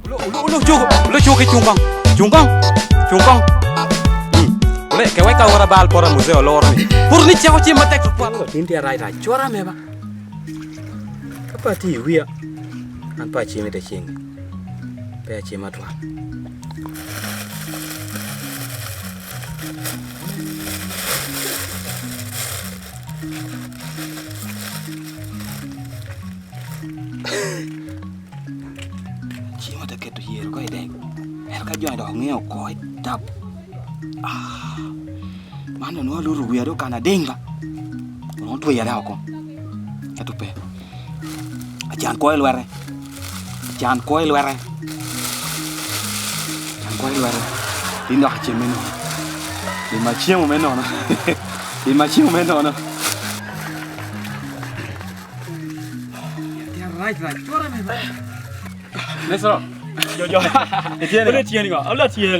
Ulo cuki cung kong. Cung kong. Cung kong. Ule ke weka ora bal pora muzee oloro ni. Pur ni cheko cim matek tutwal. Tin tye rac rac cwara meba. Ka pe atye i wiya, an pe acimo i te cingi. Pe acimo atwal. Cimo te keto yero ko i dek. Ento ka joni dok ongeyo oko i tap. Ah, man dong nongo aluto wiya dong okano ading ba. Onongo otweya dok oko. Ento pe. Acan kwo i lwete. Acan kwo i lwete. Acan kwo i lwete. Tin dok acem me nono. Tim acemo me nono. Tim acemo me nono.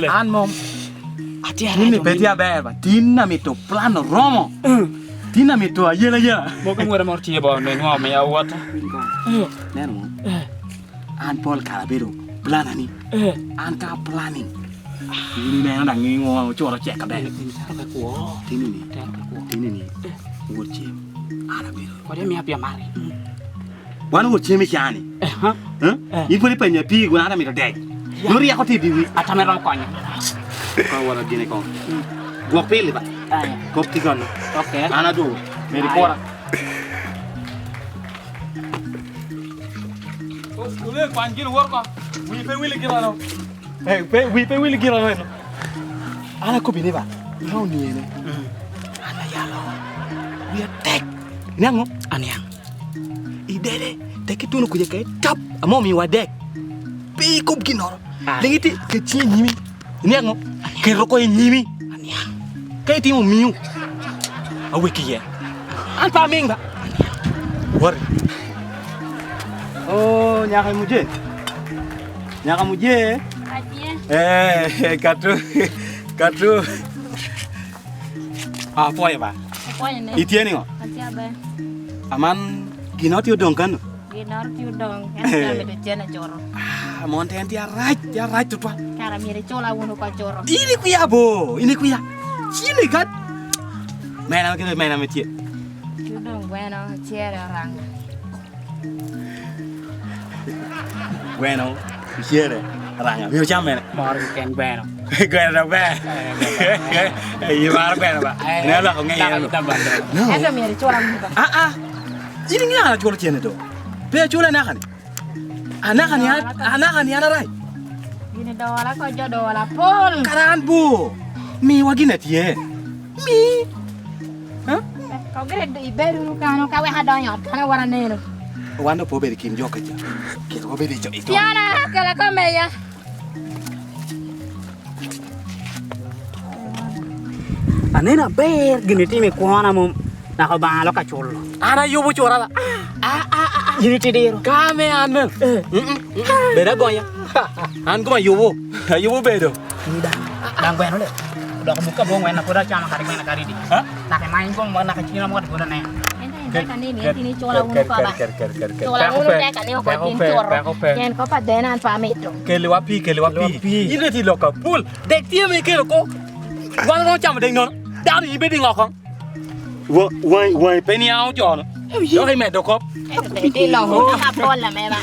An mom tin ni pe tye aber ba tin amito plan oromo tin amito ayela yela Moko ngwere moro tye bo nenwa omiya awota. Neno mo an pol kare abedo plana ni an ka planning in ineno dang ngingo ocuro cek aber tini ni tini ni wod cem an abedo Kode miya pia mari. Wan wot cem i caa-ni. In pud ipenyo pii guna an amito dek. Nongo ryeko tye i diwi. Atame romo konyo. Kong wot gini kong. Gwok pili ba. Kop ki kono. Okay. An adwogo. Medi kura. Ule kwany gin wot ko. Wi pe wili gin ano. Wi pe wili gin ano eno. An akobi ni ba. Ka oniyene. An ayalo. Wiya tek. Iniang ngo? Aniang. I dede tek ki tunu kuca ke tap amo miwa dek. Pe ikob ginoro. Ling iti ket cingi i nyimi. Iniang ngo? Keto ko i nyimi. Aniang. Ka itimo miu, aweki iye. An pe aming ba. Wori. Oh, nyaka muje. Nyaka muje. Atye. Eh, katu. Katu. Ah, pwoyo ba. Apwoyo ne. Itye ningo? Atye aber. Aman gino tye odong kano? Gino tye odong. En tye amito cene curo. Ah, mon te en tye arac, tye arac tutwal. Kara myero icula wunu ko curo. In ikwiya bo, in ikwiya. Cine kat. Mena kene mena me tye. Tye odong gweno, cere oranga. Gweno, cere, ranga. Myero cam mene? Moro keken gweno. Gweno dok ber. Iyi maro gweno ba. Ne oloko nge iye. No. Ento myero icula wunu ba. Ah ah. In ingeyo an aculo cene do. Pe aculo anaka ni. Anaka ni anaka ni an arac. Gini dola ko jo dola pol. Kara an bo. Miwa gin atye. Mi. Ko gire ibedo wunu kano ka wek adonyo ot kano wan aneno. Wan dong pe obedo i kin jo ka ca. Kit wabedo i to. Tiana kela ko meya. Aneno aber gin itimo i kwona mom naka Obanga loka culo. An ayubo cura ba. In itye diro. Ka me an meno. Bed agonya. An koma ayubo. Ayubo bedo. Dang gweno le. Odoko muk ka bo ngwen na pud acamo kadi gweno kadi di. Naka imany kom mo naka cwiny mo pud aneno. Ento ni ni tini cula wunu ko ba. Cula wunu teka ni oko tin curo. Ken ko pa dena an pa amito. Keliwa pii, keliwa pii. In iti loka pul. Dek tye me kelo ko. Wan romo camo dek nono. Dano in bedo i ngo kong. Wangi wangi pe niango cono. Dok imedo kop. Eti lo wunu ka pol la meba.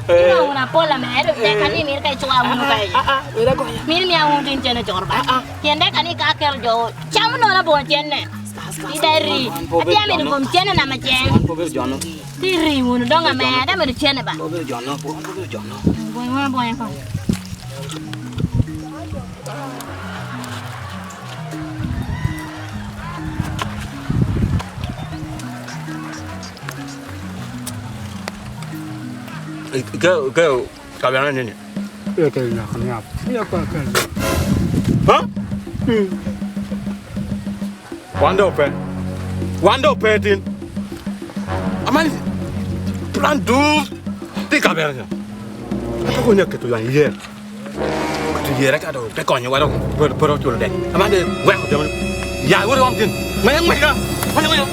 Ti lo wunu apol la meba. Ento teka ni mir ka icula wunu ka iye. Mir miya wunu tin cene curo ba. Pien teka ni ka kelo jo camo nono bongo cene. Ida ri. Ati amito kom cene na macen. Ti ri wunu dong ameda ati amito cene ba. Boy wunu boya kong. Wan dong pe. Wan dong pe tin. Amani plan dur ti kamera nya. Ata ko nya keto yang yer. Keto yer ka do pe konyo wa dong pe ro chulo dek. Amani weko jama ya wori om tin. Ngaya ngaya. Ngaya ngaya.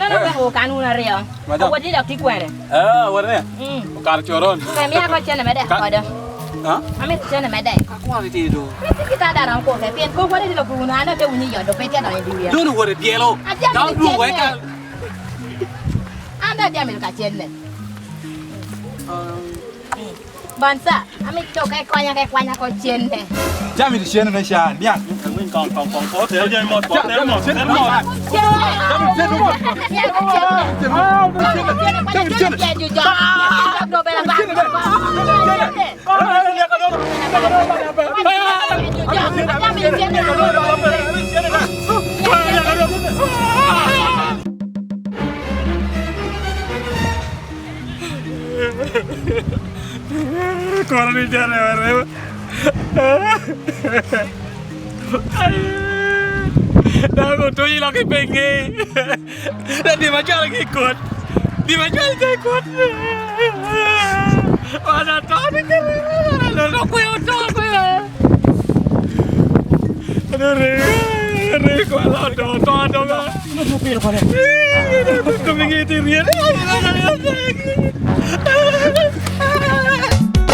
No. Meno weko wukan wun aryo. Madam. Awoti dok tye kwene. Eh, awoti ne. Mm. Okato coron. Pe miya ko cene me dek kodo. Ha? Amito cene me dek. Ka kwano itye do. Miti kita dara ko ke pien ko wode dilo kuno ano te wunyi yodo pe tye donyo diwiya. Dono wode pyelo. Ajami Dok ni dwogo cene. eka. An dong ajami ka cene. Bansa, amito ke konya ke kwanya ko cene. Jami di cene ne sha niang. Kono ni jane were. Dago to ilo ki penge. Da di macalo ki kot. Di macalo ki kot. Wana to ni kele. Lo lo kwe o to kwe. Ano re re ko lo to to to ga.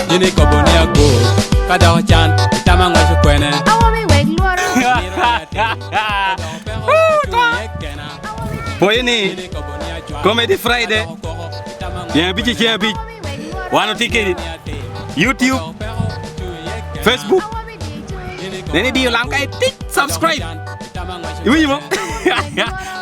In ikobo ni agur ka doko can itama ngweco kwene. Awobi wek lworo. Pwoyo ni Comedy Friday Ceng abic ki ceng abic wan watye kedi YouTube, Facebook Nen idiyo lam ka itic subscribe Iwinyo mo?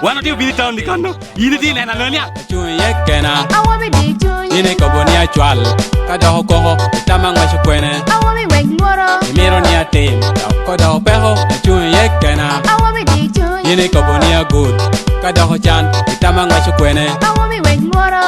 Wan watye obino i taun ni kono in itye neno anoni ya? Acung iye kena Awobi di cwiny. In ikobo ni acwal ka doko koko itama ngweco kwene. Awobi wek lworo. Imito ni atim dok kodoko peko acung iye kena Awobi di cwiny. In ikobo ni agut ka doko can itama ngweco kwene. Awobi wek lworo.